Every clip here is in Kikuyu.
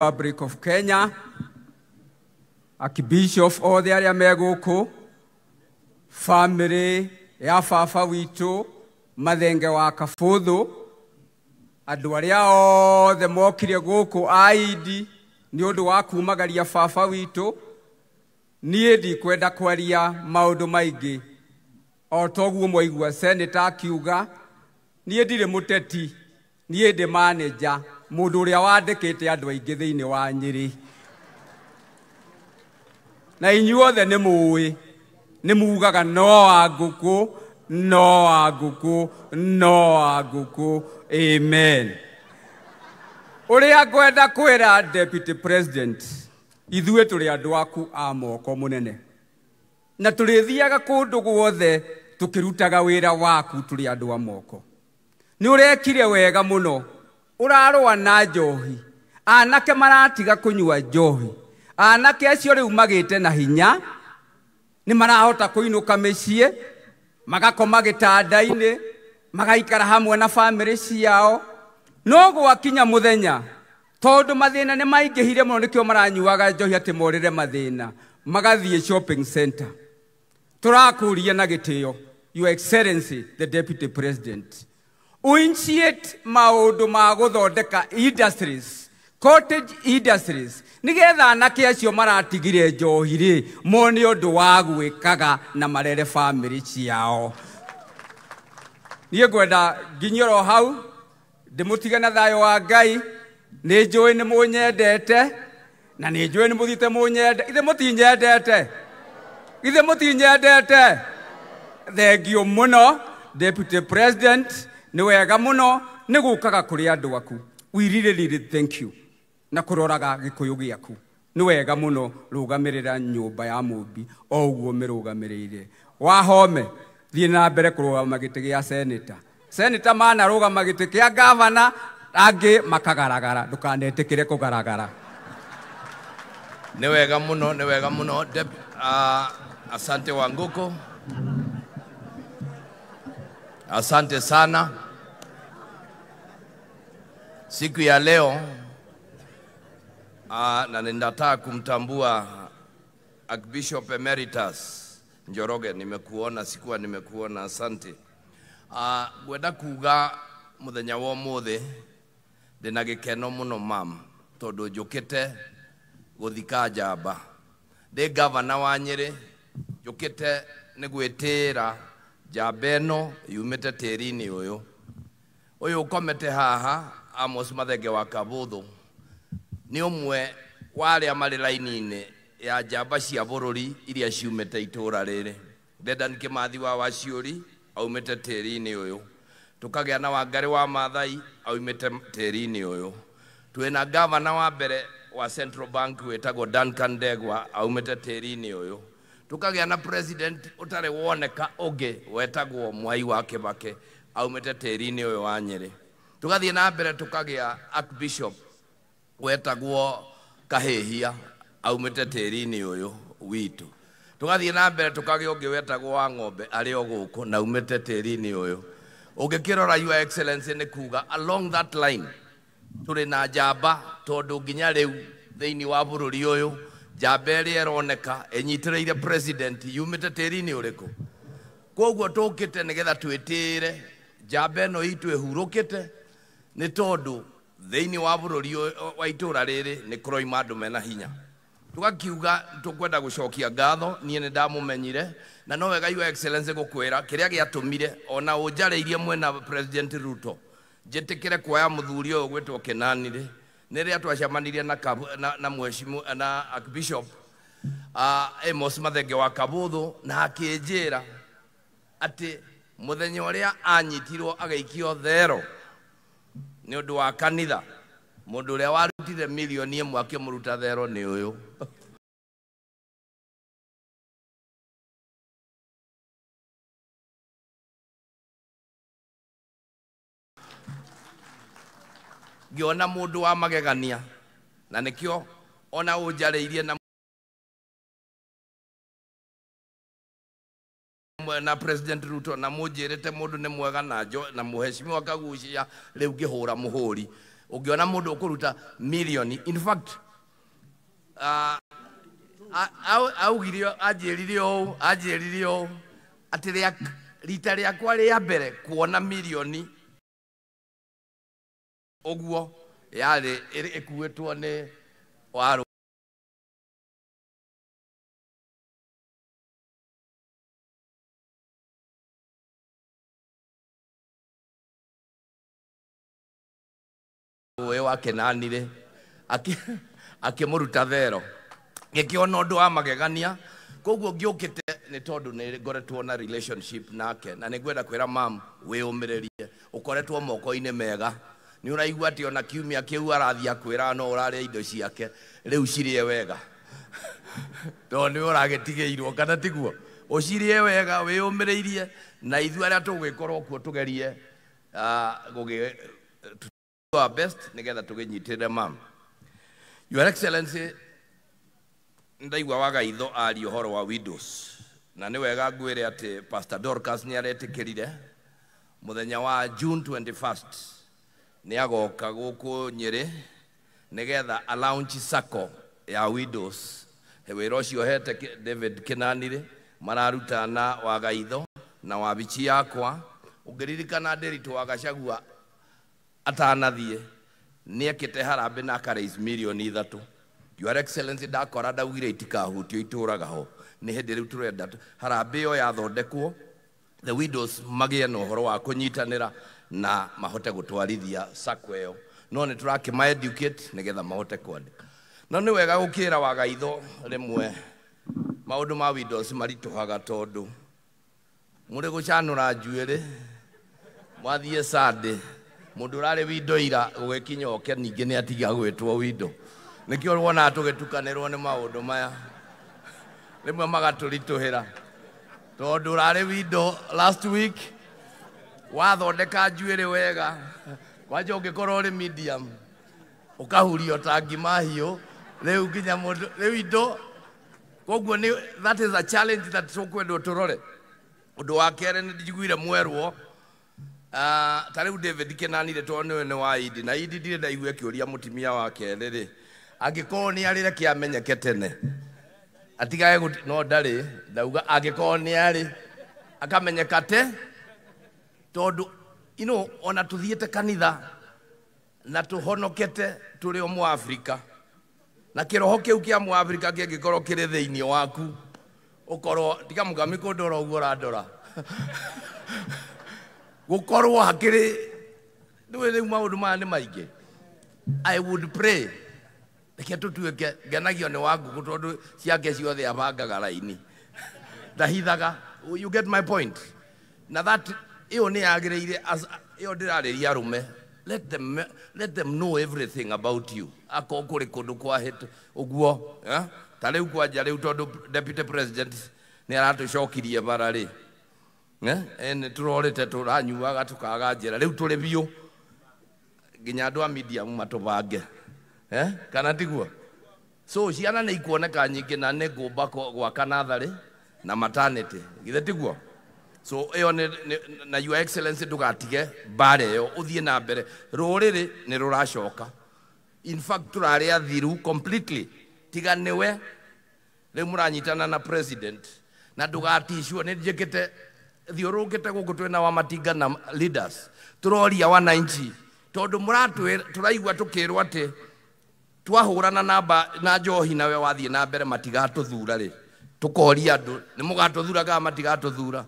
Republic of Kenya, Archbishop othe arĩa me gũkũ, family ya baba witũ Mathenge wa Kabuthu, andũ arĩa othe mokire gũkũ aidi nĩ ũndũ wa kumagaria baba witũ. Niĩ ndikwenda kwaria maũndũ maingĩ, o toguo mwaigua senator akiuga niĩ ndirĩ mũteti, niĩ ndĩ manager, mũndũ ũrĩa wandĩkĩte andũ aingĩ thĩinĩ wa Nyĩrĩ. Na inyuothe nĩ mũĩ, nĩ mugaga no wa ngũkũ, no wa ngũkũ, no wa ngũkũ. Amen. Ũrĩa ngwenda kwĩra Deputy President, ithuĩ tũrĩ andũ aku a moko mũnene, na tũrĩthiaga kũndũ guothe tũkĩrutaga wĩra waku tũrĩ andũ a moko. Nĩ ũrekire wega mũno, ũrarũa na njohi, anake maratiga kũnyua njohi, anake acio rĩu magĩte na hinya, nĩ marahota kũinũka mĩciĩ, magakoma gĩtanda-inĩ, magaikara hamwe na bamĩrĩ ciao. No gwakinya mũthenya, tondũ mathĩna nĩ maingĩhire mũno, nĩkĩo maranyuaga njohi atĩ morĩre mathĩna, magathiĩ shopping center. Tũrakũria na gĩtĩo, Your Excellency the Deputy President, initiate maũndũ ma gũthondeka industries, cottage industries, nĩgetha anake acio maratigire njohi rĩ, mone ũndũ wa gwĩkaga na marere bamĩrĩ ciao. Niĩ ngwenda nginye oro hau, ndĩmũtige na thayũ wa Ngai. Nĩ njũĩ nĩ mũnyendete, na nĩ njũĩ nĩ mũthiĩte mũnyende. Ithe mũtinyendete? Ithe mũtinyendete? Thengiũ mũno Deputy President, nĩ wega mũno nĩ gũkaga kũrĩ andũ aku. We really, really thank you. Na kũroraga gĩkũyũ gĩaku. Nĩ wega mũno, rũgamĩrĩra nyũmba ya Mũmbi o ũguo mĩrũgamĩrĩire. Wahome, thiĩ na mbere kũrũgama gĩtĩ gĩa senator. Senator manarũgama gĩtĩ kĩa gavana, angĩ makagaragara. Ndũkanetĩkĩre kũgaragara. Nĩ wega mũno, nĩ wega mũno. Asante Wanguku. Asante sana. Siku ya leo, na ninataka kumtambua Archbishop Emeritus Njoroge. Nimekuona, sikuwa nimekuona, asante. Ngwenda kuga muthenya wa umuthi ndina gikeno muno mam, tondu njukite guthika njamba. Ndi gavana wa Nyeri, njukite ni gwitira njamba ĩno yumĩte tĩri-inĩ ũyũ. Ũyũ ũkomete haha, Amos Mathenge wa Kabuthu, nĩ ũmwe wa arĩa marĩ raini-inĩ ya njamba cia bũrũri iria ciumĩte itũũra rĩrĩ. Dedan Kimathi wa Waciũri aumĩte tĩri-inĩ ũyũ. Tũkagĩa na Wangari wa Maathai aumĩte tĩri-inĩ ũyũ. Twĩna gavana wa mbere wa Central Bank wĩtagwo Duncan Ndegwa aumĩte tĩri-inĩ ũyũ. Tũkagĩa na president ũtarĩ woneka ũngĩ wetagwo Mwai wa Kibaki aumĩte tĩri-inĩ ũyũ wa Nyeri. Tũgathiĩ na mbere tũkagĩa Archbishop wetagwo Kahĩhia aumĩte tĩri-inĩ ũyũ witũ. Tũgathiĩ na mbere tũkagĩa ũngĩ wetagwo wa Ng'ombe arĩ o gũkũ na aumĩte tĩri-inĩ ũyũ. Ũngĩkĩrora Your Excellency nĩ kuga along that line tũrĩ na njamba, tondũ nginya rĩu thĩinĩ wa bũrũri ũyũ njamba ĩrĩa ĩroneka ĩnyitĩrĩire president yumĩte tĩri-inĩ ũrĩkũ. Koguo tũkĩte nĩgetha twĩtĩĩre njamba ĩno itũ ĩhurũkĩte, nĩ tondũ thĩinĩ wa bũrũri wa itũũra rĩrĩ nĩ kũroima andũ mena hinya. Tũgakiuga tũkwenda gũcokia ngatho, niĩ nĩ ndamũmenyire, na no wega Your Excellency gũkwĩra kĩrĩa gĩatũmire ona ũnjarĩirie mwena President Ruto njĩtĩkĩre kuoya mũthuri ũyũ gwĩtwo Kenani rĩ, nĩ rĩrĩa twacemanirie na mheshimiwa, na Archbishop, Amos Mathenge wa Kabuthu, na akĩnjĩra atĩ mũthenya ũrĩa anyitirwo agĩikio thero nĩ ũndũ wa kanitha, mũndũ ũrĩa warutire milioni ĩmwe akĩmũruta thero nĩ ũyũ. Ngĩona mũndũ wa magegania, na nĩkĩo ona ũnjarĩirie na President Ruto na mũnjĩrĩte mũndũ nĩ mwega na njo, na mũheshimiwa Kaguchia, rĩu ngĩhũra mũhũri. Ũngĩona mũndũ ũkũruta milioni, in fact augire anjĩrire ũũ atĩ rita rĩakwa rĩa mbere kuona milioni ũguo yarĩ ĩkuĩtwo nĩ warũ wa Kenani akĩmũruta thero ngĩkĩona ũndũ wa magegania. Koguo ngĩũkĩte nĩ tondũ nĩ ngoretwo na relationship nake, na nĩ ngwenda kwĩra mam wĩyũmĩrĩrie, ũkoretwo moko-inĩ mega. Nĩ ũraigua atĩ ona kiumia kĩu arathiĩ akwĩra no ũrarĩa indo ciake rĩu cirĩe wega tondũ nĩ ũragĩtigĩirwo, kana tiguo? Ũcirĩe wega wĩyũmĩrĩirie, na ithuĩ arĩa tũgũgĩkorwo kuo tũgerie gũgĩ our best nigetha tũgĩnyitĩrĩre mam. Your Excellency, ndaigua Wagaitho aria ũhoro wa widows, na nĩ wega ngwĩre atĩ Pastor Dorcas nĩ aretĩkĩrire mũthenya wa June 21st nĩ agoka gũkũ Nyĩrĩ nĩgetha a launch sacco ya widows. Wĩra ũcio hete David Kenani mararuta na Wagaitho na wabici yakwa. Ũngĩririkana Ndiritu wa Gachagua atanathiĩ nĩ ekĩte harambĩ na akaraise milioni 3. Your Excellency, ndakora ndaugire itikahutio itũraga ho. Nĩ hĩndĩ rĩu tũrenda harambĩ ĩyo yathondekwo, the widows magĩe na ũhoro wa kũnyitanĩra na mahote gũtwarithia sacco ĩyo. No nĩ tũrakĩma educate nĩgetha mahote kwandĩka. No nĩ wega gũkĩra Wagaitho rĩmwe maũndũ ma widows maritũhaga tondũ mũrĩ gũcanũra njuĩrĩ mwathiĩ Sunday mũndũ ũrarĩ window ira gũgĩkinya oke ningĩ nĩ atiga gwĩtwo window. Nĩkĩo wonaga tũgĩtukanĩrwo nĩ maũndũ maya rĩmwe magatũritũhĩra tondũ ũrarĩ window last week wathondeka njuĩrĩ wega, kwanja ũngĩkorwo ũrĩ medium ũkahurio ta ngima hiũ rĩu nginya mũndũ rĩu indo. Koguo nĩ that is a challenge that tũkwendwo tũrore. Ũndũ wa kerĩ nĩ njiguire mwerwo ta rĩu David Kenani tondũ nĩwe nĩ wa Idi, na Idi ndirĩ ndaigua ĩkĩũria mũtumia wa kerĩ rĩ angĩkorwo nĩ arĩ reke amenyeke tene atigage no ndarĩ ndauga angĩkorwo nĩ arĩ akamenyeka te tondũ you know, ona tũthiĩte kanitha na tũhonokete tũrĩ o Mũafrika, na kĩroho kĩu kĩa Mũafrika kĩngĩkorwo kĩrĩ thĩinĩ waku ũkorwo tiga mũgami kũndora ũguo ũrandora gũkorwo hakĩrĩ ndũĩ rĩu maũndũ maya nĩ maingĩ. I would pray reke tũtuĩke ngenagio nĩ Wangũkũ tondũ ciake ciothe abangaga raini ndahithaga. You get my point? Na that ĩyo nĩ yagĩrĩire, ĩyo ndĩrarĩria arũme, let them know everything about you. Akorwo kũrĩ kũndũ kwa hĩtũ ũguo ta rĩu kwanja rĩu tondũ deputy president nĩ aratũcokirie bara rĩ nĩ tũrorĩte tũranyuaga tũkaga njĩra rĩu tũrĩ biũ nginya andũ a media matũbange kana tiguo? So ciana nĩ ikuoneka nyingĩ na nĩ ngũmba gwaka natharĩ na maternity, githĩ tiguo? So ĩyo na Your Excellency ndũgatige mbara ĩyo ũthiĩ na mbere. Rũrĩrĩ nĩ rũracoka, in fact tũrarĩ athiru completely tiga nĩwe rĩu mũranyitana na president na ndũgaticwo. Nĩ njĩkĩte thiũrũrũkĩte gũkũ twĩna wa matinga na leaders tũroria wananchi tondũ tũraigua tũkĩrwo atĩ twahũrana na njohi nawe wathiĩ na mbere matigatũthura rĩ, tũkoria andũ nĩ mũgatũthura kana matigatũthura,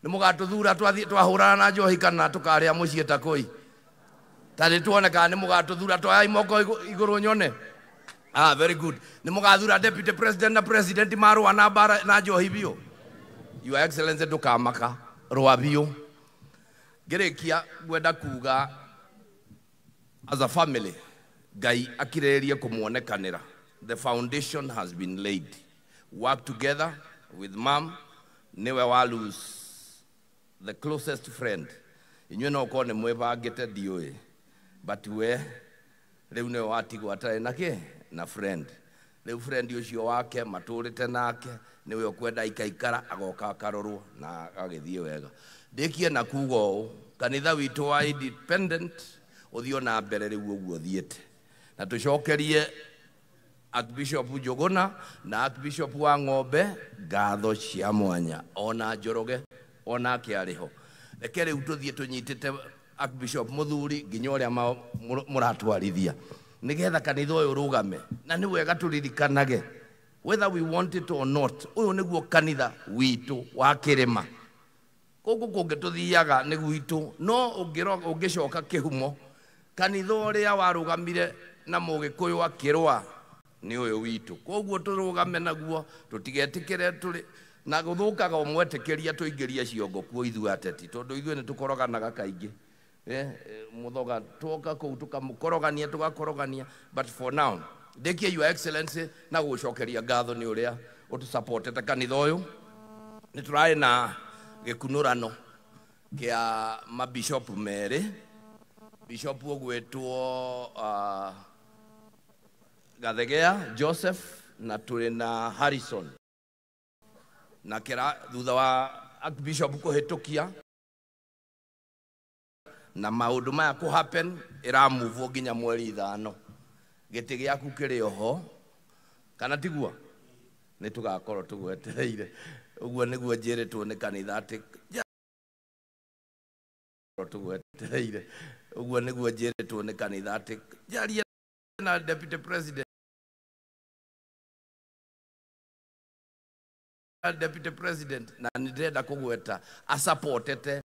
nĩ mũgatũthura twahũrana na njohi kana tũkarĩa mũciĩ ta kũi ta nĩ tuone kana nĩ mũgatũthura twoyai moko igũrũ nyone. Ah, very good. Nĩ mũgathura deputy president na president marũa na mbara na njohi biũ. Your Excellency ndũkamaka rũa biũ. Ngĩrĩkia ngwenda kuga as a family Ngai akirĩrĩrie kũmuonekanĩra. The foundation has been laid. Work together with mom nĩwe wa lose the closest friend. Inyuĩ no ũkorwo nĩ mwĩbangĩte ndiũĩ, but we rĩu nĩwe watigwo atarĩ na kĩ na friend. Rĩu friend ũcio wake matũrĩte nake nĩwe ũkwenda ikaikara agoka akarorwo na agagĩthiĩ wega. Ndĩkie na kuga ũũ, kanitha witũ wa Independent Ũthiĩ na mbere rĩu ũguo ũthiĩte. Na tũcokerie Archbishop Njuguna na Archbishop wa Ng'ombe ngatho cia mwanya, ona Njoroge onake arĩ ho. Reke rĩu tũthiĩ tũnyitĩte Archbishop Mũthuri nginya ũrĩa mũratwarithia, nĩgetha kanitha ũyũ ũrũgame. Na nĩ wega tũririkanage, whether we want it or not, ũyũ nĩguo kanitha witũ wa kĩrĩma. Gũkũ kũngĩ tũthiaga nĩ gwitũ, no ũngĩcoka kĩhumo, kanitha ũrĩa warũgamire na Mũgĩkũyũ akĩrũa nĩ ũyũ witũ. Koguo tũrũgame naguo, tũtigetĩkĩre tũrĩ na gũthũkaga ũmwetĩkĩria tũingĩrie ciongo kuo ithuĩ ateti, tondũ ithuĩ nĩ tũkoroganaga kaingĩ. Mũthoga twoka kũu tũkamũkorogania, tũgakorogania. But for now, ndĩkie, Your Excellency, na gũcokeria ngatho nĩ ũrĩa ũtũsupportete kanitha ũyũ. Nĩ tũrarĩ na gĩkunũrano kĩa mabishop merĩ, bishop ũgwĩtwo Gathegea Joseph na tũrĩ na Harrison, na kĩra thutha wa Archbishop kũhĩtũkia na maũndũ maya kũ happen, ĩramuvwo nginya mweri 5. Gĩtĩ gĩaku kĩrĩ oho, kana tiguo? Nĩ tũgakorwo tũgwetereire. Ũguo nĩguo njĩrĩtwo nĩ kanitha atĩ tũgwetereire. Ũguo nĩguo njĩrĩtwo nĩ kanitha atĩ njarie na deputy president, deputy president, na nĩ ndĩrenda kũgweta asupportete